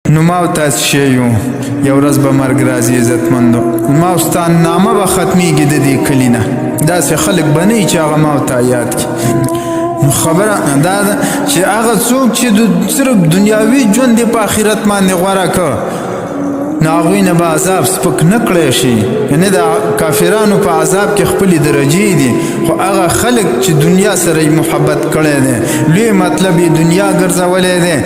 نو ما او تاسو شی یو، یو ورځ به مرګ راځي عزتمندو، ما او ستا نامه به ختمیږي د دې کلي نه، داسې خلک به نه وي چې هغه ما او تا یاد کړي. نو خبره دا ده چې هغه څوک چې د صرف دنیاوي ژوند یې په آخرت باندې غوره کړ، نو هغوی نه به عذاب سپک نه کړی شي. یعنې د کافرانو په عذاب کې خپلې درجې دي، خو هغه خلک چې دنیا سره یې محبت کړی دی، لوی مطلب یې دنیا ګرځولی دی،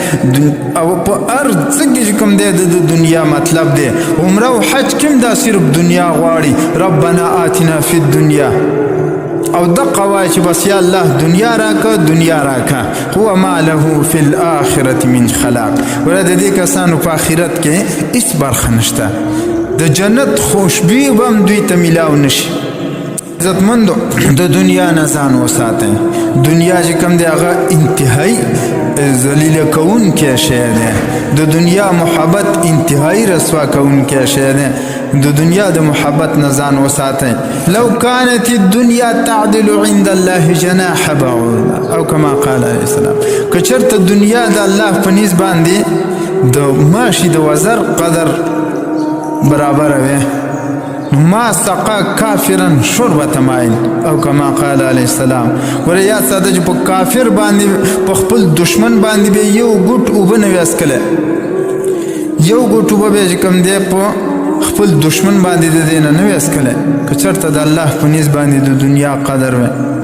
او په هر څه کې چې کوم دی د دنیا مطلب دی، عمره او حج کې هم دا صرف دنیا غواړي، ربنا آتنا فی الدنیا، او دقه وایي چې بس یا الله دنیا راکه، دنیا راکه، هو ما له فی الآخرة من خلاق. ګوره د دې کسانو په آخرت کې هیڅ برخه نشته، د جنت خوشبویي به هم دوی ته میلاو نشي. عزتمندو، د دنیا نه ځان وساتئ. دنیا چې کوم دی هغه انتهایی ذلیله کوونکی شی دی، د دنیا محبت انتهایی رسوا کوونکی شی دی. د دنیا د محبت نه ځان وساتئ. لو كانت الدنيا تعدل عند الله جناح بعوض او کما قال علیه السلام، که چېرته دنیا د الله په نس باندې د ماشي د وزر قدر برابر وي، ما سقا کافرا شربة ماء او کما قال علیه السلام. ګوره یاد ساته چې په کافر باندې، په خپل دشمن باندې به یو ګوټ اوبه نه وي څکلی، یو ګوټ اوبه به چې کوم دی په خپل دشمن باندې د دې نه نه وي څکلی، که چېرته د الله په نیز باندې د دنیا قدر وي.